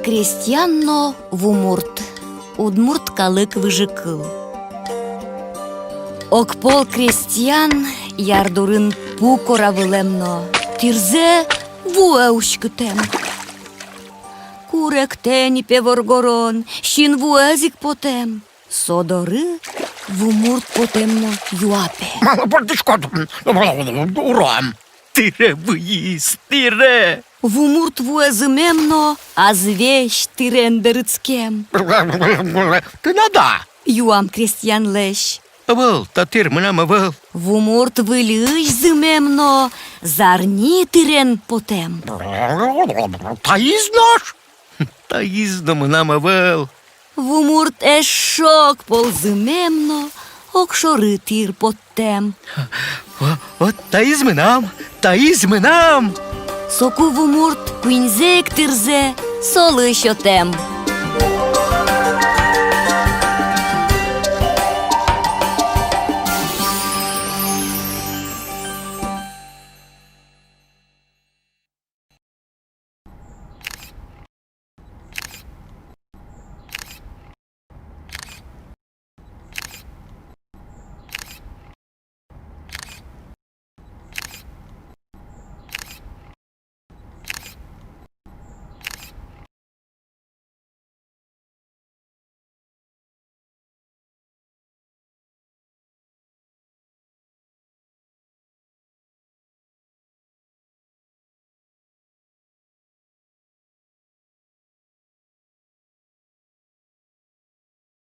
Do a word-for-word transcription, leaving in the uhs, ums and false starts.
Крестьян но вумурт. Удмурт калык выжыкыл. Огпол крестьян яр дурын пу кора вылэм но, тӥрзэ вуэ уськытэм. Куректэ ни, пе, воргорон, синвуэз ик потэм. Со доры вумурт потэм но юа, пе: «Малы пыртӥськод урам?» «Тӥре выйиз, тӥре». Вумурт вуэ зымем но, азвесь тӥрен берытскем. «Тынад-а?» — юам крестьянлэсь. «Ӧвӧл, та тӥр мынам ӧвӧл». Вумурт выльысь зымем но, зарни тӥрен потэм. «Таиз нош?» «Таиз но мынам ӧвӧл». Вумурт эшшо огпол зымем но, огшоры тӥр поттэм. «О, о, таиз мынам, таиз мынам». Соку вумурт куиньзэ ик тӥрзэ солы сётэм.